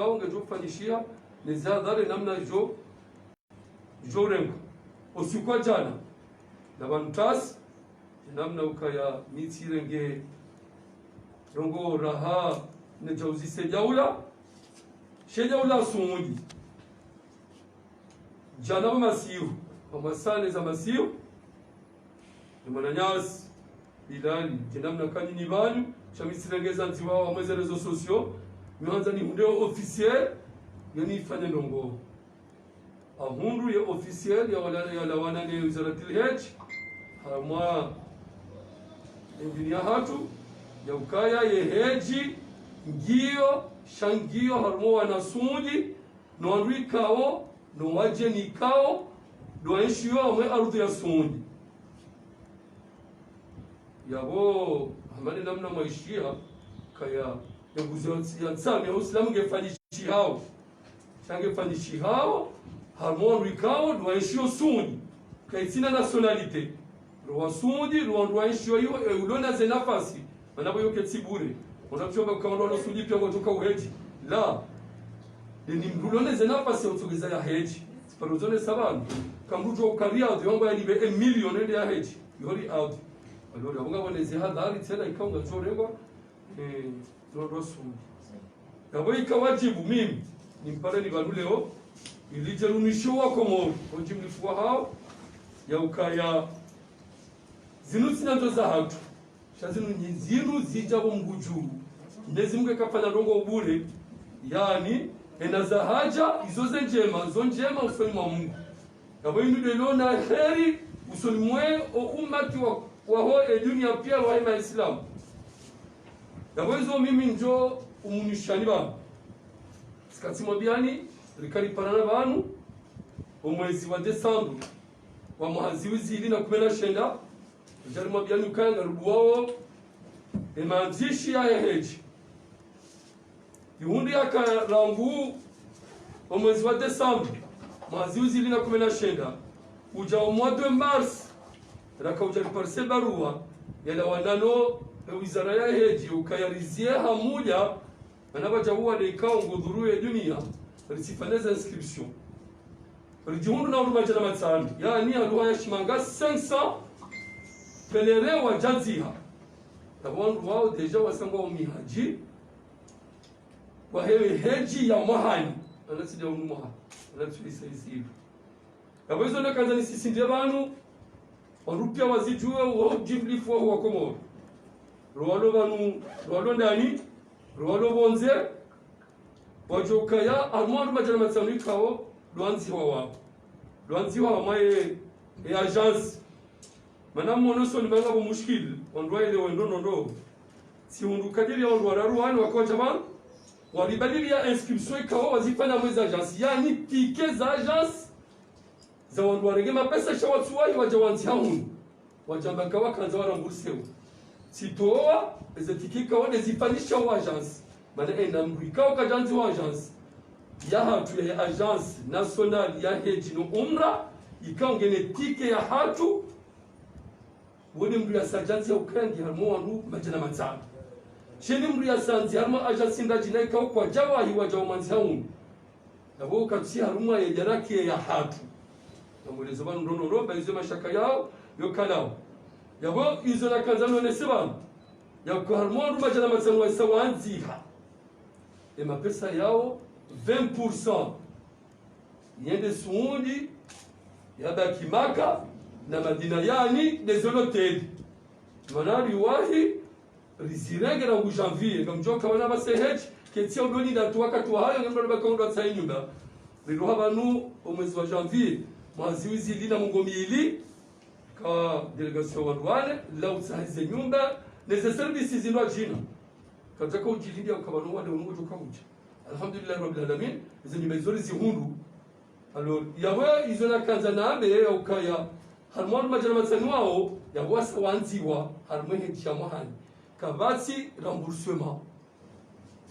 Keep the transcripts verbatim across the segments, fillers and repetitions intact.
ikao ngedjo fanyishiha, ne zihadhari namna djo, djo rengwa. Usiku wa djana, na pvanu tasi, namna ukaya mi tsirenge ndrongoo raha nedjauzise djaula, she djaula Suudi. Djana pvo masihu, pvo masane za masihu, ni mwananyasi, Bilali, dje namna kanyinyi pvanu, sha mi tsirenge zandziwao hamwe ze réseaux sociaux, mi handza nihundre yo officiel, yo nifanye ndrongoo. Ahundru ye officiel ya wala-, ya lawana ne Wizaratil Hej, harumwa edini yahatru, ya ukaya ye heji, ngiyo, sha ngiyo, harumwa wana Suudi, no wandru ikao, no wadjeni ikao, ndo waenshio hamwe ardhwi ya Suudi. Yapvo, hama ne namna mwaishiya, kaya, ye nguzo ya, ya ntsanu ya Usilamu ngefanyishihao. Sha ngefanyishihao, harumwa wandru ikao, ndo waenshio Suudi. Kaitsina nationalité. Ndo wa Suudi, ndo wandru waenshio iwo, e ulona ze nafasi. Mana pvo yo ketsi bure. Ona pvo ba kaondo walo Suudi pia ngwadjoka uheji. La. Ndeni mndru ulona ze nafasi ya utsogeza ya heji. Tsiparo zone sabanu. Kamdru djo uka Riyadh, yo ngwayalipve e milioni ende ya heji. Yo Riyadh. Alori, apvo ngapvo ne zihadhari tsena ikao ngatsorengwa, eh, ndo, ndo Suudi. Yapvo ika wadjibu mimi, nimpare ni pvanu leo, ili dje rumisho wa Komoro, ondji mlifu wahao, ya ukaya, zinu tsi nyandzo zahatru. Sha zinu nyi-, zinu zidja pvo Mngu dju. Mwenyezi Mungu kafanya ndrongoo bure, yaani, ena za haja, izo ze ndjema, zo ndjema usoni mwa Mungu. Yapvo inu ndelo na heri, usoni mwe o umati wa, waho e dunia pia wa hema Islamu. Yapvo izo mimi ndjo umunishani pvanu. Tsikatsi mwambiani, rikariparana pvanu, o mwezi wa Desambu, wa mwaha zihwi zili na kume na shenda, ridja rimwambiani ukaya ngaruduwao, e mandzishi ya heji. Ihundru yaka rangu o mwezi wa Desambu, mwaha zihwi zili na kume na shenda, udja o mois de mars, raka udja riparise barua, ya lawana no, e wizara ya heji, ukaya rizie hamudja, mana pvadja uwa de ikao ngudhuru ye dunia, ritsifanye ze inscription. Ridjihundru na wandru madjana matsanu, yaani ha lugha ya shimanga cinq cents pèlerins wadja ndziha. Yapvo wandru wao déjà wasangwa o mihaji, wahewe heji ya mwahani. Ana tsi de unu mwaha, ana tsi isa isiru. Yapvo izo nakandza nisisinde pvanu, wandru pia wazidjuwe, wo ujimlifu wa, wa Komoro. Ro walo pvanu, ro walo ndani, ro walo pvondze, wadjo ukaya, harumwa wandru madjana matsanu ikao, ndo wandziwa wao. Ndo wandziwa hamwe, e agence. Mana mwono usoni manga pvo mushkil, wandru waelewe ndo ndo ndo. Tsihundru kadiri ya wandru wararu wanu wakodja pvanu, waribadili ya inscription ikao wazifanya mwe za agence. Yaani ticket za agence, za wandru warenge mapesa sha watsuwahi wadja wandziha hunu. Wadjamba ka wakandza warambursewa. Tsitowa, eze ticket ikao de zifanyisha wa agence. Mana ena mndru ikao kadjandziwa agence. Yahatru ya agence nationale ya heji no umra, ikao ngena ticket yahatru, wone mndru yasadjandziha ukaya nge harumwa wandru madjana matsanu. Sheni mndru yasandziha harumwa agence ndadjina ikao kwadjawahi wadja wamwandziha hunu. Yapvo katsi harumwa ye jaraki yahatru. Namwelezo pvanu ndo ndo ndo, ba izo mashaka yao, yo kalao. Yapvo izo nakandza nonese pvanu. Yako harumwa wandru madjana matsanu wasa wandziha. E mapesa yao, vingt pour cent. Yende Suudi, yabaki Maka, na Madina yaani, de zo loteli. Mana riwahi, rizirenge rangu janvier, ngamdjoka wana pvase heji, ketsi ya udoni ndatu wakati wahayo, ngemdru baka undru atsahe nyumba. Riruha pvanu, o mwezi wa janvier, mwaha zihwi zili na mengo mili, ka délégation wandru wane, la utsaha ze nyumba, neze services zindru adjina. Kadjaka udjilindi ya uka pvanu wade unu ngudjoka udja. Alhamdulillahi Rabbil Alamin, ze nyumba izo rizihundru. Alors, yapvo izo nakandza nambe ya ukaya, harumwa wandru madjana matsanu wao, yapvo wasa wandziwa, harumwa e heji ya mwahani. Kapvatsi remboursement.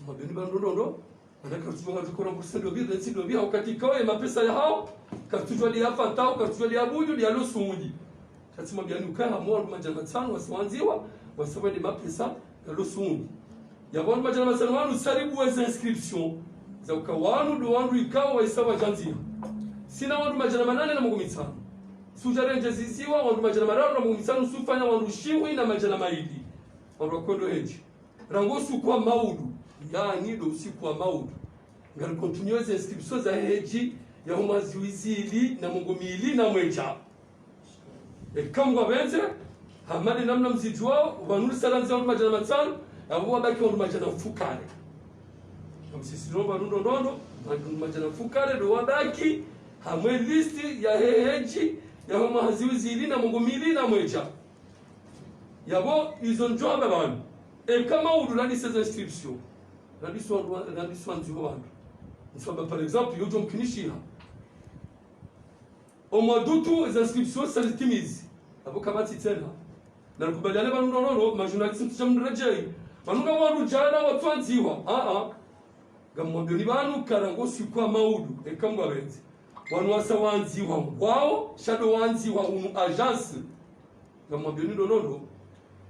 Mabeni pvanu ndo ndo ndo, mana karitsudjuwa ngatsuko rembourser ndopvi, rentsi ndopvi, ha wakati ikao ye mapesa yahao, karitsudjuwa de yafa ntao, karitsudjuwa de yabudju, de yalo Suudi. Sha tsi mwambiani ukaya harumwa wandru madjana matsanu wasa wandziwa, wasa wende mapesa yalo Suudi. Yapvo wandru madjana matsanu wanu saribu eze inscription. Za uka wanu ndo wandru ikao waisa wadjandziha. Sina wandru madjana manane na mengo mitsanu. Sudja rendjeziziwa wandru madjana mararu na mengo mitsanu, sufanya wandru shihwi na madjana mayili. Wandru wakondo hedji. Rangu usiku wa maudu. Yaani ndo usiku wa maudu. Ngari continuer ze inscriptions za hedji yaho mwaha zihwi zili na mengo mili na mwedja. Eka Mngu apvendze, hama nde namna mzidjuwao, pvanu risalandziha wandru madjana matsanu, yapvo wabaki wandru madjana mfukare. Ngamsisitizo pvanu ndo ndrongoo, wandru madjana mfukare ndo wabaki, harumwa e liste yahe hedji yaho mwaha zihwi zili na mengo mili na mwedja. Yapvo izo ndjo hamba pvanu. Eka maudu randise ze inscriptions. Randise wandru, randise wandziho wandru. Ntsuhamba, par exemple, yodjo mkinishiha. O mwaha d'Août, ze inscriptions sa zitimizi. Yapvo kapvatsi tsena. Na rikubaliane pvanu ndo ndrongoo, ma journalistes mtsudja mredjeyi. Pvanu nga wandru djana watsuandziwa. Ah, ah. Ngamwambioni pvanu ka rangu usiku wa maudu, eka Mngu apvendze. Wanu wasa wandziwa ngwao, sha ndo wandziwa hunu agence. Ngamwambioni ndo ndrongoo.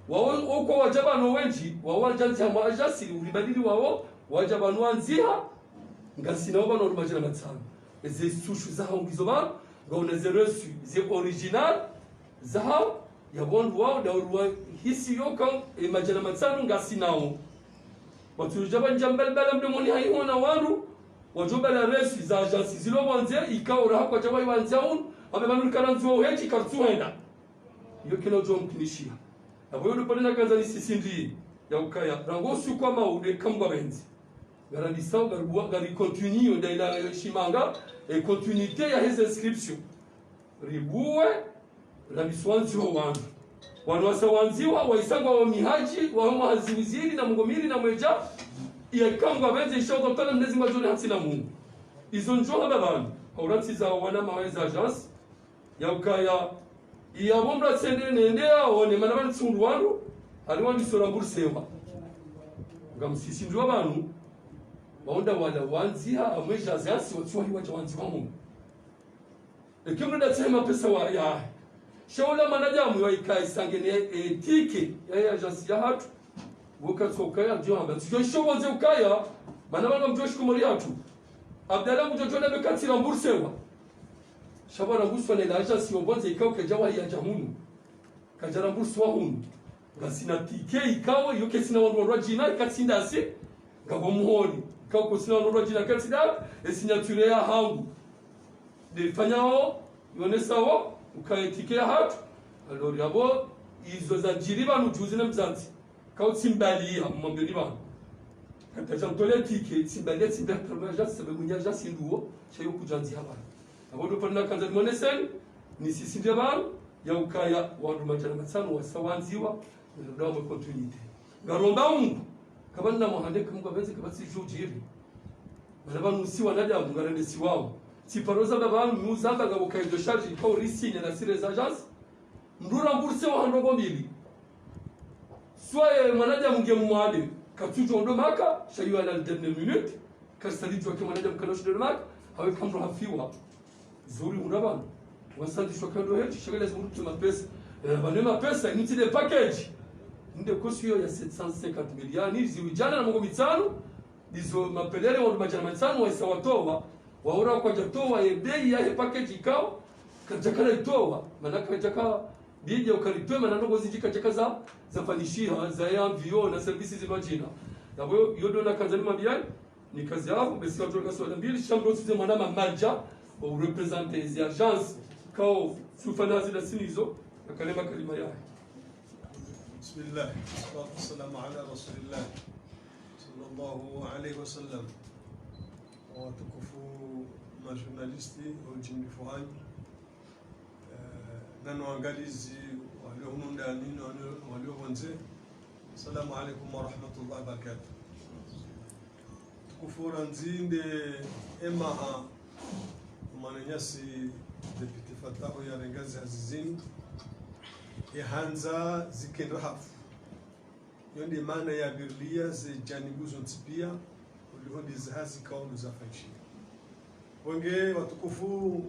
Wao, okwa wadja pvanu wendji, wao wadjandziha harumwa agence, uribadili wao, wadja pvanu wandziha, ngasina wao pvanu wandru madjana matsanu. Eze souches zahao ngizo pvanu, ngaona ze reçus, ze original, zahao, yapvo wandru wao, ndo wahisi yoka, e madjana matsanu ngasinao. Watsudja pvanu ndja mbali mbali mdomoni hayiho na wandru, wadjo bala reçus za agence zilo pvondze, ikao raha kwadja wayi wandziha hunu, wambe pvanu rikarandziwa hedji kartsuhenda. Iyo kayina udjo mkinishiha. Yapvo iyo ndo pvanu nakandza nisisitize, ya ukaya, rangu usiku wa maudu eka Mngu apvendze. Ngarandisao, ngari bua, ngari continuer, nda ila shimanga, e continuité yaheze inscriptions. Ribuwe, randise wandziho wandru. Wanu wasa wandziwa, waisa ngwao mihadji, waho mwaha zihwi zili na mengo mili na mwedja, eka Mngu apvendze, insha Allah taala, Mwenyezi Mngu adjo riha ntsi na Mungu. Izo ndjo hamba pvanu, haurantsiza wana mawe za agence, ya ukaya, yapvo mdru atsende nende yaone, mana pvanu tsi undru wandru, hari wandru iso rambursewa. Ngamsisitizo pvanu, wao ndo wala wandziha, harumwa e agence, watsuwahi wadja wandziha hunu. Eka mdru ndatsahe mapesa wa yahe. Sha ola mwanadamu yo ikayi sangene, e, ticket yahe agence yahatru. Woka tsoka ya djo hamba. Tsidjo isho pvondze ukaya, mana pvanu mdjo shikomori hatru. Abdallah mdjo djo na be katsi rambursewa. Sha pvanu nguswa ne la agence yo pvondze ikao kadja wahi yadja hunu. Kadja rambursewa hunu. Ngasina ticket ikao, yo kayisina wandru wandru wadjina, ikatsi ndasi, ngapvo muhoni. Ikao kayisina wandru wandru wadjina, ikatsi nda, e signature yahangu. Nde ifanyao, yonesao, ukaya e ticket yahatru. Alors, yapvo, izo zadjiri pvanu juzi ne mdzadze. Kao tsimbaliya, mwambioni pvanu. Kata dja mtole ticket, tsimbaliya, tsimbaliya, tsamaya agence, sabe mwenye agence nduwo, sha yo kudjandziha pvanu. Yapvo ndo pvanu nakandza nimoneseni, nisisitize pvanu, ya ukaya wandru madjana matsanu wasa wandziwa, na ndo harumwa e continuité. Ngaromba Mungu, kapvana mwahande ka Mungu apvendze kapvatsi djudjiri. Mana pvanu si wanadamu, ngarendesiwao. Tsi paro zamba pvanu, mi uzamba ngapvo cahier de charge, ikao risinya na sireza agence. Mdru rambursewa ha ndrongoo mbili. Swaye mwanadamu nge mwade, katsudjo ndo Maka, sha yo à la dernière minute, kasalijwa ke mwanadamu kana shinde ndo Maka, hawe ka mdru hafiwa. Zuri hunda pvanu. Wasandzishwa kado hedji, sha ka lazimu rutse mapesa. Eh, pvanu mapesa, nitsi nde package. Nde kosi yo ya sept cent cinquante mille. Yaani, zihwi djana na mengo mitsanu, ndizo mapelele wandru madjana matsanu, waisa watowa. Waora kwadja towa, ye bei yahe package ikao, kadjakana itowa. Mana kadjaka, bidja ukaritowe, mana ndrongoo zindji kadjaka za, zafanyishiha, za ye avion, na services zindji wadjina. Yapvo, yo ndo nakandza nimwambiyeni, nikaze yapvo, basi wandru waka swala mbili, sha mdru usize mwana mamadja, wa ureprésenter ezi agence, kao, sufana zila sinizo, akalema kalima yahe. بسم الله، والصلاة والسلام على رسول الله، صلى الله عليه وسلم. Watukufu ma journalistes, ujimlifu hanyu. Eh, nanu waangalizi walio hunu ndani, na walio, walio pvondze. Assalamu alaikum wa rahmatullahi wa barakatuh. Tukufu randzi nde emaha, mwananyasi député Fatahu yarenga zi hazi zinu. Ehandza zikendra hafu. Yo nde maana ya virilia ze janibu zontsi pia, uliho nde zi hazi kaulu zafanyishiha. Wenge watukufu,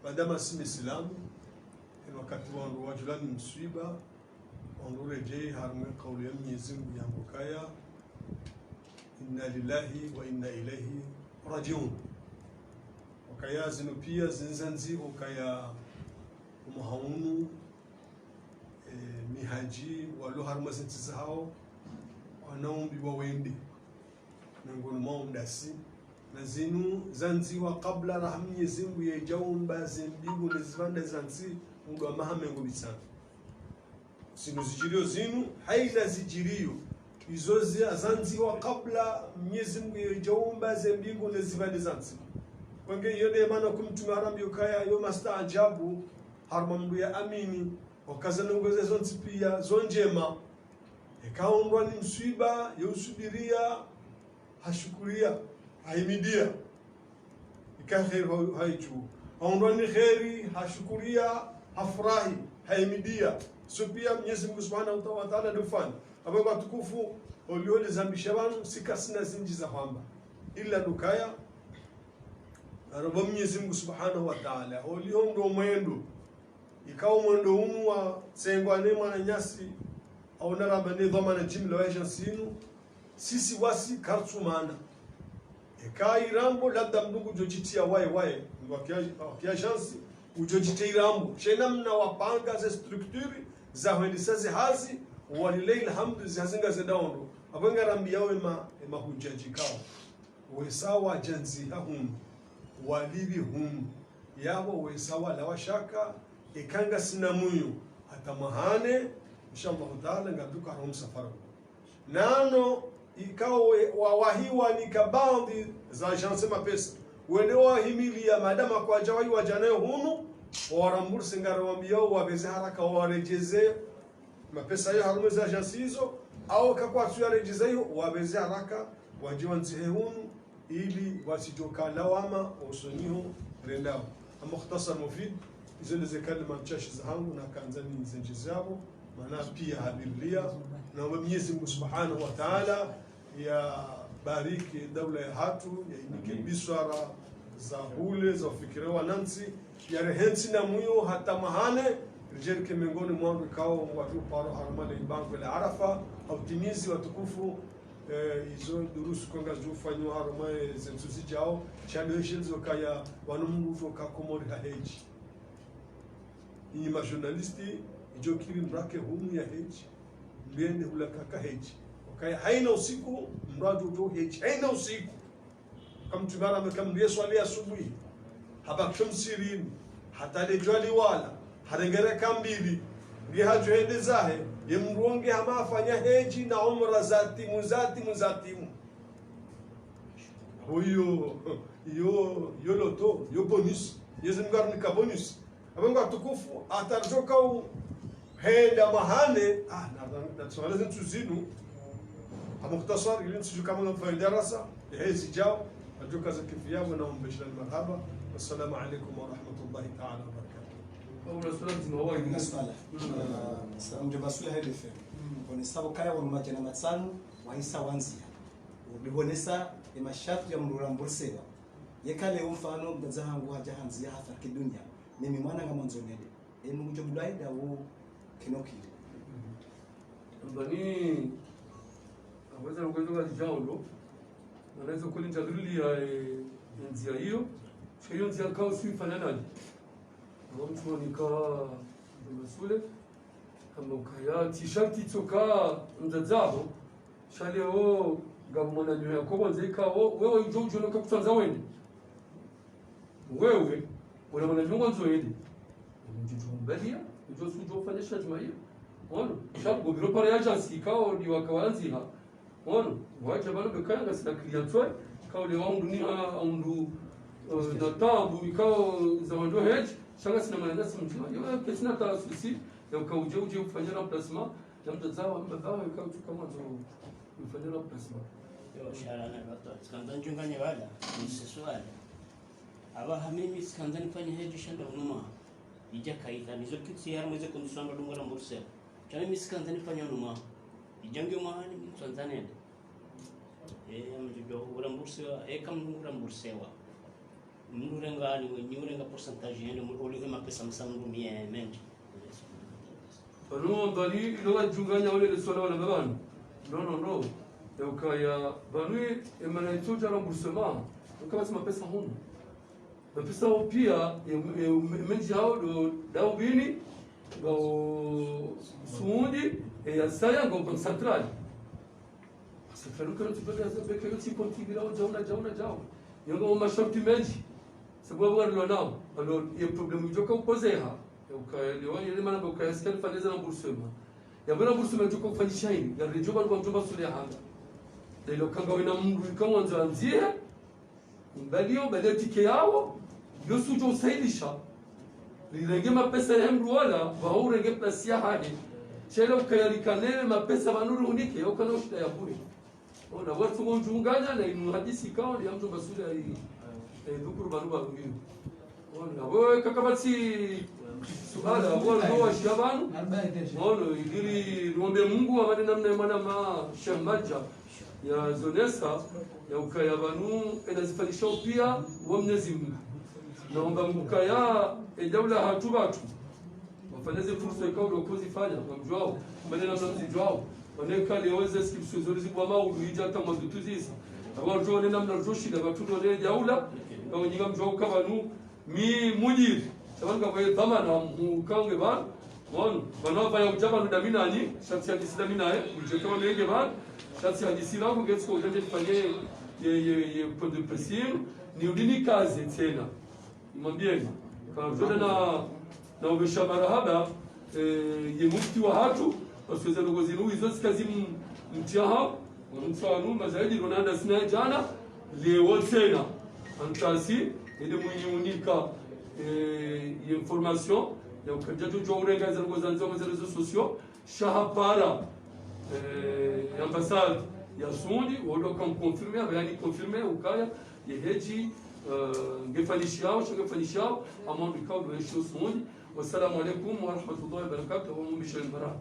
madama si Misilamu, eni wakati wandru wadjulani mswiba, wandru redjei harumwa kauli ya Mwenyezi Mungu yangu kaya, إنا لله وإنا إليه راجعون. Ukaya zinu pia zinu zandzi ukaya omwaha unu, eh, mahadji walo harumwa zentsi zahao, kwana umbiwa wende. Miongoni mwawo ndasi. Na zinu zandziwa kabla raha Mnyezi Mngu yadjaumba ze mbingu ne zipvandre za ntsi, muda wa maha mengo mitsanu. Zinu zidjiriyo zinu, haina zidjiriyo. Izo zi-, zandziwa kabla Mnyezi Mngu yadjaumba ze mbingu ne zipvandre za ntsi. Kwenge iyo nde mana ko Mtrume harambiya ukaya yo mastaajabu, harumwa mndru ya amini, wakaza ndrongoo ze zontsi pia, zo ndjema. Eka haundrwa ni mswiba, yo usubiriya, hashukuriya, hahimidiya. Ika kheri ha-, haidju. Haundrwa ni kheri, hashukuriya, hafurahi, hahimidiya. Izo pia Mnyezi Mngu Subhanahu wa Ta'ala ndo ufanya. Amba watukufu, holiho le zambisha pvanu, si kasina zindji za hwamba. Ila ndo ukaya, haromba Mnyezi Mngu Subhanahu wa Ta'ala, holiho ndo mwendo. Ikao mwendo unu watsengwa ne mwananyasi, au naramba ne dhwamana jimla wa agence inu, sisi wasi kartsumana. Eka irambo labda mndru ngudjo djitriya waye waye, mndru wa ki-, wa ki agence, ngudjo djitriya irambo. Sha ina mna wapanga ze structure, za hwendesa ze hazi, walillahi alhamdu, ze hazi ngazendao ndro. Apvo ngarambiyao ema, ema hudjadji ikao wesa wadjandziha hunu, walipvi hunu, yapvo wesa walawa shaka, eka ngasina mwiyo, hata mwahane, insha Allahu Ta'ala, ngamdjo uka harumwa msafara. Nano, ikao we-, wa-, wahiwa ni kabandhi za agence mapesa. Wende wahimiliya madama kwadja wahiwa djana yo hunu, wawaramburse ngarawambiyao wapveze haraka wawaredjeze mapesa yo harumwa ze agence izo, au eka kwatsu yaredjeza yo, wapveze haraka, wadje wandzihe hunu, ili wasidjoka lawama, osoni ho rendao. A mukhtasar mufid, izo nde ze kalima ntsashi zahangu, nakandza nizendjeze yapvo, mana pia habiliya, na Mwenyezi Mungu Subhanahu wa Ta'ala, yabariki daula yahatru, yainike biswara za hule, za ufikira wanantsi, yarehentsi na mwiyo hata mahane, ridjerike mengoni mwa wandru ikao ngwadjo paro harumwa le ibangwe la Arafa, ha utimizi watukufu, eh, izo durusu kwanga zidjofanywa harumwa, eh, ze ntsu zidjao, sha ndo eshe ndzo kaya, wanu mndru udjoka Komori ha hedji. Inyi ma journaliste, idjo kiri mndru ake hunu ya hedji, mndru yende hula kaka hedji. Ukaya haina usiku, mndru adjo hedji, haina usiku. Ka Mtrume haramba eka mndru yeswali asubuhi, habakisha msihirini, hata le djwa liwala, harenge raka mbili, nge hadjo hende zahe, ye mndru wo nge hama hafanya hedji na umra za timu, za timu, za timu. Iyo, iyo, iyo loto, iyo bonus. Mwenyezi Mungu harinika bonus. Apvo ngo watukufu, hata ridjoka uhenda mahane, ah, na, na, na, tswala ze ntsu zinu. A mukhtasar, ili ntsu djuka mwana mfanya darasa, ya hedji djao, adjoka za kifiya, mwana umbeshilani marhaba. Wassalamu alaikum wa rahmatullahi ta'ala wa barakatuh. Wa alaikum salam, zima wa Nina swala. Mm. Ah, sa-, mdjomba Sule Hede F M. Mm. Kone sabo kaya wanu madjana matsanu, wahisa wandziha. Udihonesa, e masharti ya mndru urambursewa. Yeka leo mfano, mdzadze hangu hadja handziha hafariki dunia. Mimi mwana ngamwandzo nende. E Mungu djo mdwaida wo kenoki. Mbani, aweza ukwenda kwa djaulo, anaweza kulinda lili ya, eh, ndzia iyo, sha iyo ndzia kao si fanana nani. Ngo mtru nika, ndo masule, hamba ukaya, tsi sharti tsoka mdzadze haho, sha leo, ngamwona nyo yako, wanze ikao, wewe udjo, udjo noka kutsandza wende. Wewe, wala mwana nyongo ndzo yende. Ndjo mbalia, ndjo su ndjo fanya shadima hiyo. Ono, sha ngo biro para ya agence, ikao ni waka wandziha. Ono, wadja pvanu bekaya ngasina client we, ikao le wa mndru ni ha, ha mndru, eh, na tabu, ikao za wandru hedji, sha ngasina mwana nasi mdjima. Yo, eh, ketsina ta souci, ya uka udje, udje ufanye remplacement, ya mdzadze wa mbaba, ikao udjuka mwandzo ufanye remplacement. Yo, sha la na bato, tsikandza ndjunganye wala, ni sisi wala. Apvaha mimi tsikandza nifanye hedji sha nda unu mwaha. Idja kaidha, nizo kiti ya mweze kundisamba dungo la mburse. Sha mimi tsikandza nifanye unu mwaha. Idja ngiyo mwaha ni mimi tsikandza nende. Eh, amdjo urambursewa, eh, ka mndru urambursewa. Mndru urenga ni wenyi urenga pourcentage yende, mndru olihe mapesa msa mndru mie mendji. Pvanu mbali, ilo wadjunganya wale le swala wala babanu. No, no, no. Ya ukaya pvanu ye, ye mana itsodja remboursement, ukaya si mapesa hunu. Mapesa wo pia, ye, ye, mendji yawo ndo, ndo ubini, ngwao Sundi, ye ya saya, ngwao Banque Centrale. Centrale, ukaya tsi pesa, beka yo tsi konti bila, djauna, djauna, djauna. Yo ngwao masharti mendji. Sababu wa rilo nao, alors, ye problème idjoka upozeha. Ya ukaya, leo, ye mana ba ukaya sikali fanya ze remboursement. Ya pvo remboursement idjoka ufanyisha ini, ya redjo pvanu kwa mdjomba Sule handa. Leo kanga wena mndru ika wandzo andzihe, mbali yo, mbali ye ticket yawo, yo sudjo usailisha. Lirenge mapesa ya mndru wala, pvao urenge place ya hale. Sha ile ukaya likane mapesa pvanu runike, ya ukana ushida ya bure. Ona, watu ngondjunganya na inu hadisi ikao, ya mdjomba Sule ayi, eh, dhukuru pvanu pvanu. Ona, wewe kakapvatsi suala, wewe ndo washiya pvanu. Ona, ili riombe Mungu, amane namna mwana ma shambaja, ya zonesa, ya ukaya pvanu, ena zifanyisha upia, wa Mwenyezi Mungu. Naomba Mungu kaya, e daula hatru pvatru. Wafanya ze fursa ikao ndo kozifanya, kwa mdjwao, mane namna mzidjwao. Wane kale weze skipsu zori zibwa maulu, idja hata mwandzo tuzisa. Awa wadjo wane namna wadjo shinda, pvatru ndo ne daula, na wenyi ngamdjwao ka pvanu, mi mudjiri. Sababu kapvaye dhwamana, mukange pvanu, wanu, pvanu wapvaya udja pvanu daminani, sha tsi hadisi daminaye, udje ka wanenge pvanu, sha tsi hadisi langu, ngetsi ko udja nifanye ye, ye, ye, point de presse, ni udini kaze tsena. Nimwambieni, kamdjwao na, na upvesha marahaba, eh, ye mufti wahatru, parce que ze ndrongoo zinu izo zikazi m-, mtiaha, mtsanu, mazaidi, ronanda sina djana, leo tsena. Antasi, ende mwinyi unika, eh, ye information, ya ukadja tu djuwa urenga ze ndrongoo zandzao, ze réseaux sociaux, sha hapara, eh, ambassade ya Sundi, wolo kam confirmé, aba yani confirmé, ukaya, ye hedji, eh, ngefanyishao, sha ngefanyishao, amwambi kaudu ya sho Sundi. Wassalamu alaikum warahmatullahi wabarakatuh, wa mumbisho mbara.